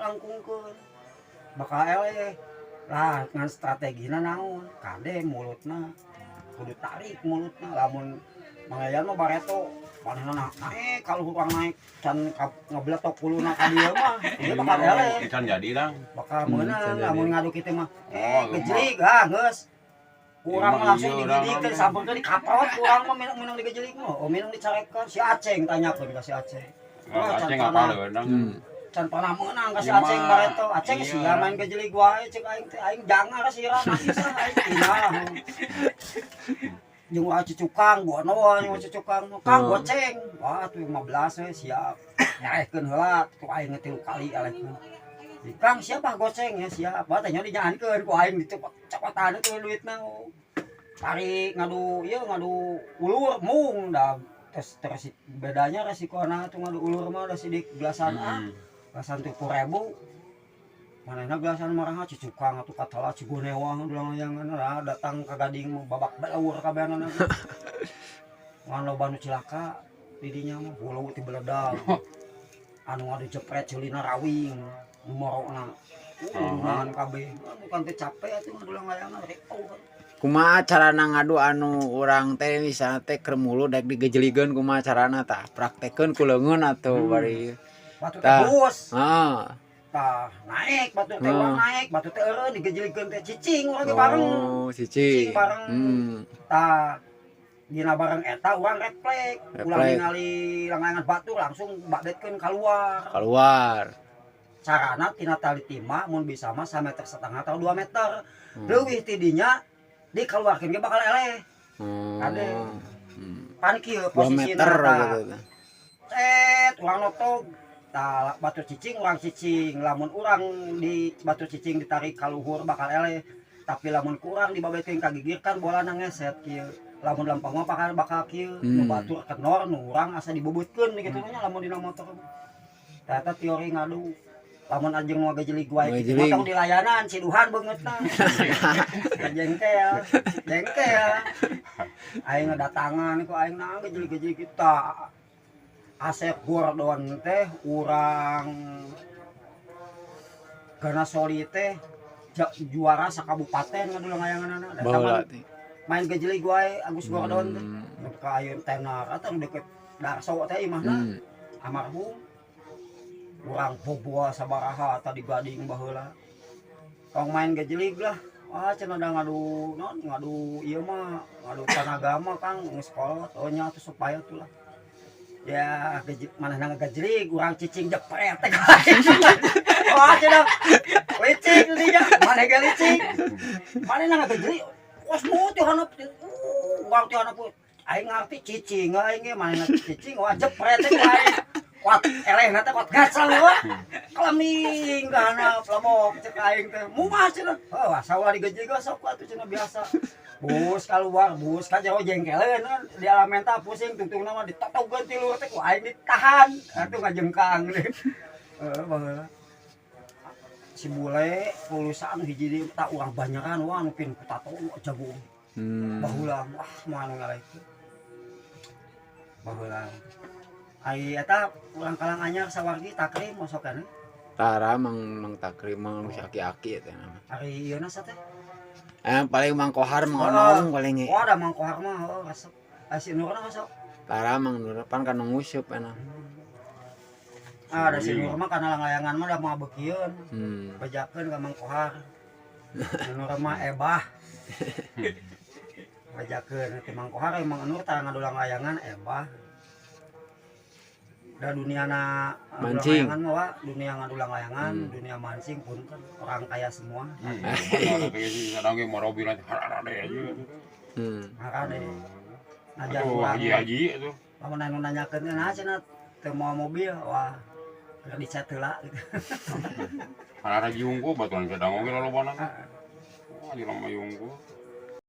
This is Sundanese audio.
Langkungkeun bakal eleh lah. Ngan strategina naon? Kade mulutna kudu tarik mulutna. Lamun Mang Yayan mah bareto, manehna naik, kalau urang naik can ngebeletok kuluna ka dieu mah ieu bakal eleh. Can jadi lah. Bakal can meunang jadi. Lamun ngadu kitu mah Oh, gejlig ah geus. Urang mah Emang langsung iya, urang digigikeun mah. Sampeurkeun, dikaprot urang mah minang digejlig mah. Oh, minang dicarekan si Aceng, tanyakeun ka si Aceng. Wah, can Aceng pernah. apa leunang. Can pernah meunang ka si Iya Aceng. mah. Bareto Aceng sia main gejlig wae cek aing teh. Aing jangar sira nangis ah, aing tina jeung urang cicukang gono jeung cicukang Kang goceng. Wah, tuh 15 we siap elehkeun heula tuh. Aing tilu kali elehkeun. Di Kang siapa goceng ya siap. Wah, teh nya dinyaankeun ku aing dicopot copotan itu duitna. Tarik ngadu ieu, ngadu ulur mung da tes terus bedanya resikona tuh ngadu ulur mah da sidik gelasan ah gelasan 7.000, manehna gelasan marah cicukang atuh katala cigonewang ulang layangan lah datang ka Gading mah babak belur kabehanana. Ngan loba nu cilaka di dinya mah, hulu ti beledag anu ngadu jepret ceulina rawing morokna nahan kabeh anu kan teh capek atuh ngadu layangan ripuh. Kumaha carana ngadu anu urang teh misalnya teh keur mulu daek digejeligeun, kumaha carana tah? Praktekeun ku leungeun atuh bari. Batu teh Tah. bus. Heeh. Tah naik batu teh urang naik batu teh eureun digejeligeun teh cicing urang ge bareng. Oh, Cicing cicing. bareng. Tah dina bareng eta urang reflek ulah Reflek. Ningali langlayangan batu langsung babetkeun keluar. Keluar. Carana tina tali timah mun bisa mah 1,5 meter atau 2 meter. Leuwih ti dinya dikeluarkeun ge bakal eleh. Ade. Pan kieu 2 posisina meter tah. Gitu tah. Cet urang notog tah batu cicing, urang cicing. Lamun urang di batu cicing ditarik ka luhur bakal eleh, tapi lamun kurang dibabetkeun ka gigir kan bolana ngeset kieu. Lamun lempeng mah bakal bakal kieu. Nu batur kenor, nu urang asa dibebeutkeun kitu nya lamun dina motor. Tah eta teori ngadu. Lamun ajeng nu ngagejelig wae kitu mah Ngagejelig. Tong dilayanan, ciduhan beungeutna jengkel jengkel. Aing ngedatangan ku aing nah gejelig-gejelig kita. Asep Gordon teh urang Ganasoli teh juara sakabupaten ngadu layanganana. Eta Baheula mah teh. Main gejelig wae Agus Gordon teh. Nu ka ayeuna tenar atau deket Darso teh imahna almarhum. Urang boboa sabaraha tadi Gading baheula tong main gejelig lah. Wah, cenah da ngadu non ngadu ieu mah ngadu tanaga mah Kang geus kolot. Oh nya atuh supaya tuh lah ya manehna ngagejelig, urang cicing jepret teh. Wah, cenah licik dinya maneh ge licik, manehna ngagejelig kos mu ti handap, urang ti handap. Aing ngarti cicing aing ge manehna cicing. Wah, jepret teh ku aing kuat elehna teh kuat gacal wah keleming ka handap lebok. Cek aing teh mumah cenah. Oh, asa ulah digejelig sok atuh cenah biasa. Bus keluar, bus ka jauh jengkeleun kan di alam mental pusing tungtungna mah ditotogkeun ti luhur teh ku aing ditahan atuh ngajengkang deh. Heeh, baheula si bule pulusan hiji deui tak urang banyakan. Wah, nu pin ku tato jago. Baheula wah moal ngalaikeun baheula. Ai eta urang Kalang Anyar sawargi Takrim masuk kana. Tara mang mang Takrim mang geus aki-aki eta mah. Ari ieu na teh? Eh, paling Mang Kohar, Mang Oh. Onong paling ge. Wah, da Mang Kohar mah heuh resep. Ai si Nur na masuk. Tara Mang Nur pan kana nguseup enak. Ah, da si Nur mah kana langlayangan mah da moal beukieun. Bejakeun ka Mang Kohar. Si Nur mah ebah. Bejakeun ti Mang Kohar emang Nur tara ngadu langlayangan ebah. Da duniana Mancing. layangan mah wa, dunia ngadu langlayangan, dunia mancing pun kan orang kaya semua. Ada sih kadang ge morobi nanti harade aja. Makanya ngajar Aduh, urang. Haji-haji itu. Lamun anu nanyakeun nah cenah teu mawa mobil, wah keur dicet heula gitu. Harade haji unggul batuan sedang oge lolobana. Wah, di lama unggul.